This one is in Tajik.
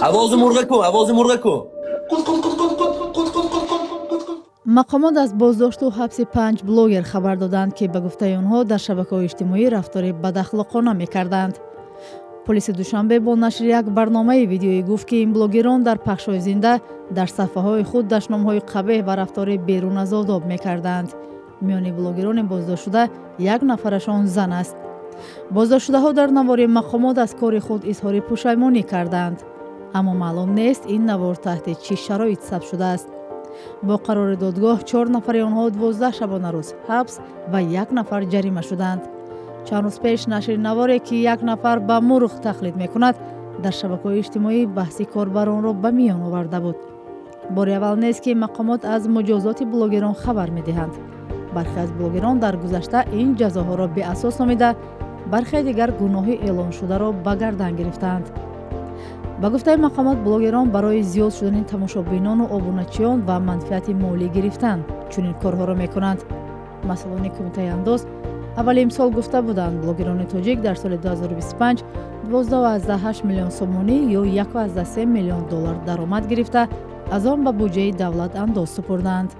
Овози мурға ку, овози мурға ку. Мақомот аз боздошту ҳабси панҷ блогер хабар доданд, ки ба гуфтаи онҳо дар шабакаҳои иҷтимоӣ рафтори бадахлоқона мекарданд. Полиси Душанбе бо нашри як барномаи видеоӣ гуфт, ки ин блогерон дар пахшҳои зинда дар саҳфаҳои худ дашномҳои қабеҳ ва рафтори берун аз одоб мекарданд. Миёни блогерони боздоштшуда як нафарашон зан аст. Боздоштшудаҳо дар навори мақомот аз кори худ изҳори пушаймонӣ карданд, аммо маълум нест, ин навор таҳти чӣ шароит сабт шудааст. Бо қарори додгоҳ чор нафари онҳо 12 шабонарӯз ҳабс ва як нафар ҷарима шуданд. Чанд рӯз пеш нашри наворе, ки як нафар ба мурғ тақлид мекунад, дар шабакаҳои иҷтимоӣ баҳси корбаронро ба миён оварда буд. Бори аввал нест, ки мақомот аз муҷозоти блогерон хабар медиҳанд. Бархе аз блогерон дар гузашта ин ҷазоҳоро беасос номида, бархе дигар гуноҳи эълоншударо ба гардан гирифтаанд. Ба гуфтаи мақомот, блогерон барои зиёд шудани тамошобинону обуначиён ва манфиати молӣ гирифтан чунин корҳоро мекунанд. Масъулони кумитаи андоз аввали имсол гуфта буданд, блогерони тоҷик дар соли 2025 12,8 миллион сомонӣ ё 1,3 миллион доллар даромад гирифта, аз он ба буҷаи давлат андоз супурданд.